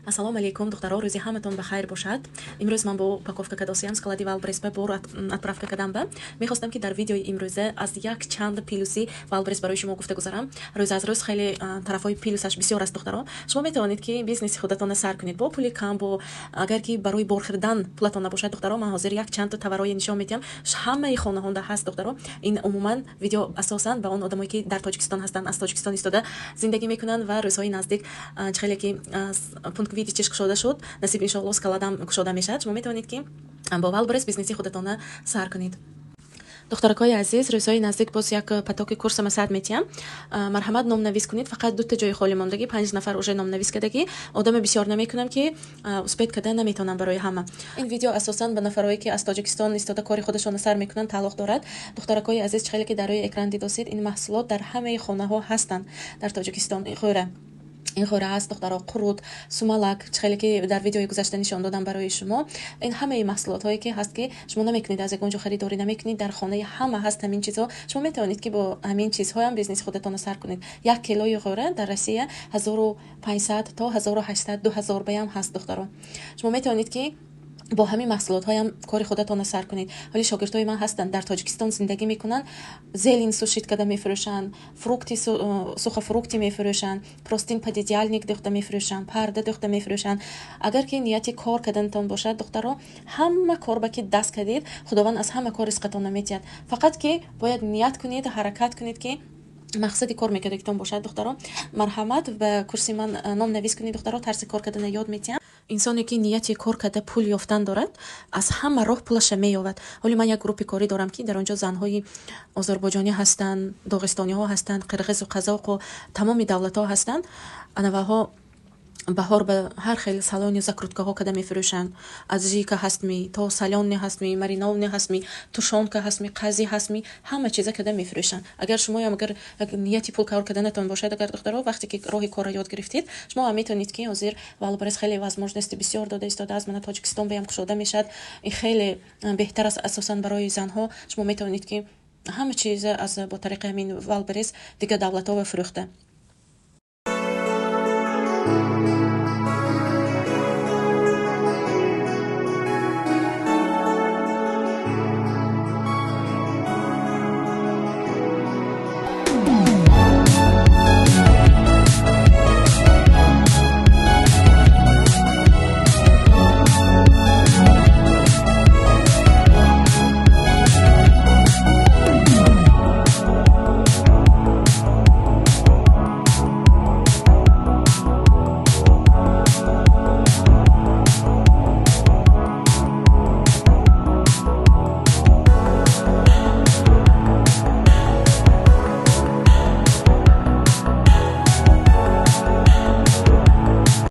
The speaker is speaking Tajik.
Ассалому алейкум, духтаро, рӯзи ҳаматон ба хайр бошад. Имрӯз ман бо упаковка кадосиям, склади Вайлдберриз ба бор отправка кадам ба. Мехостам, ки дар видеои имрӯза аз як чанд плюси Вайлдберриз барои шумо гуфта гузарам. Рӯз аз рӯз хеле тарафҳои плюсаш бисёр аст, духтаро. Шумо метавонед, ки бизнеси худатонро сар кунед бо пули кам, бо агар ки барои бор хӯрдан пулатон набошад, духтаро, ман ҳозир як чанд товарое нишон медиҳам. Ҳамаи хонаҳонда ҳаст, духтаро. Ин умуман видео асосан ба он одамое, ки дар Тоҷикистон ҳастанд, аз Тоҷикистон истода зиндагӣ мекунанд ва рӯзҳои наздик, хеле ки пункт выдачиш кушода шуд, насиб, иншоалло, складам кушода мешавад. Шумо метавонед, ки бо Вайлдберриз бизнеси худатонро сар кунед. Духтаракҳои азиз, рӯзҳои наздик боз як потоки курсама сар метиҳам. Марҳамат, номнавис кунед. Фақат дута ҷои холӣ мондагӣ, панҷ нафар уже номнавис кардагӣ. Одаме бисёр намекунам, ки успеть карда наметавонам барои ҳама. Ин видео асосан ба нафарое, ки аз Тоҷикистон истода кори худашонро сар мекунанд, тааллуқ дорад. Духтаракҳои азиз, хеле ки дар рӯи экран дидосед, ин маҳсулот дар ҳамаи хонаҳо ҳастанд дар Тоҷикистон. Ғӯра, ин ғӯра аст, духтаро, қурут, сумалак, хеле ки дар видеои гузашта нишон додам барои шумо. Ин ҳамаи маҳсулотҳое ки ҳаст, ки шумо намекунед, аз ягон ҷо харидорӣ намекунед, дар хонаи ҳама ҳаст ҳамин чизҳо. Шумо метавонед, ки бо ҳамин чизҳоям бизнеси худатонро сар кунед. 1 килои ғӯра дар Россия 1500 то 1800, 2000 баям ҳаст, духтаро. Шумо метавонед, ки бо ҳамин маҳсулотҳоям кори худатонро сар кунед. Ҳоли шогирдҳои ман ҳастанд, дар Тоҷикистон зиндагӣ мекунанд, зелень сушить карда мефурӯшанд, фрукти, сухофрукты мефурӯшанд, простынь, пододеяльник дӯхта мефурӯшанд, парда дӯхта мефурӯшанд. Агар ки нияти кор карданатон бошад, духтаро, ҳама кор ба ки даст кардед, Худованд аз ҳама кор ризқатонро метиҳад. Фақат ки бояд ният кунед, ҳаракат кунед, ки мақсади кор мекардагитон бошад. Духтаро, марҳамат, ба курси ман номнавис кунед. Духтаро, тарзи кор кардана ёд метиҳам. Инсоне ки нияти кор карда пул ёфтан дорад, аз ҳама роҳ пулаша меёбад. Ҳоли ман як группи корӣ дорам, ки дар он ҷо занҳои озарбойҷонӣ ҳастанд, доғистониҳо ҳастанд, қирғизу қазоқу тамоми давлатҳо ҳастанд. Анаваҳо баҳор ба ҳар хел солёный закруткаҳо карда мефурӯшанд. Аджика ҳастми, то солёный ҳастми, маринованный ҳастми, тушёнка ҳастми, қазӣ ҳастми, ҳама чиза карда мефурӯшанд. Агар шумоям агар нияти пул кор карданатон бошад, агар, духтаро, вақте ки роҳи корро ёд гирифтед, шумо ҳам метавонед, ки ҳозир Вайлдберриз хеле возможности бисёр дода истодааст. Мана, Тоҷикистон баям кушода мешавад. Ин хеле беҳтар аст, асосан барои занҳо. Шумо метавонед, ки ҳама чиза аз бо тариқи ҳамин Вайлдберриз дигар давлатҳо фурӯхта.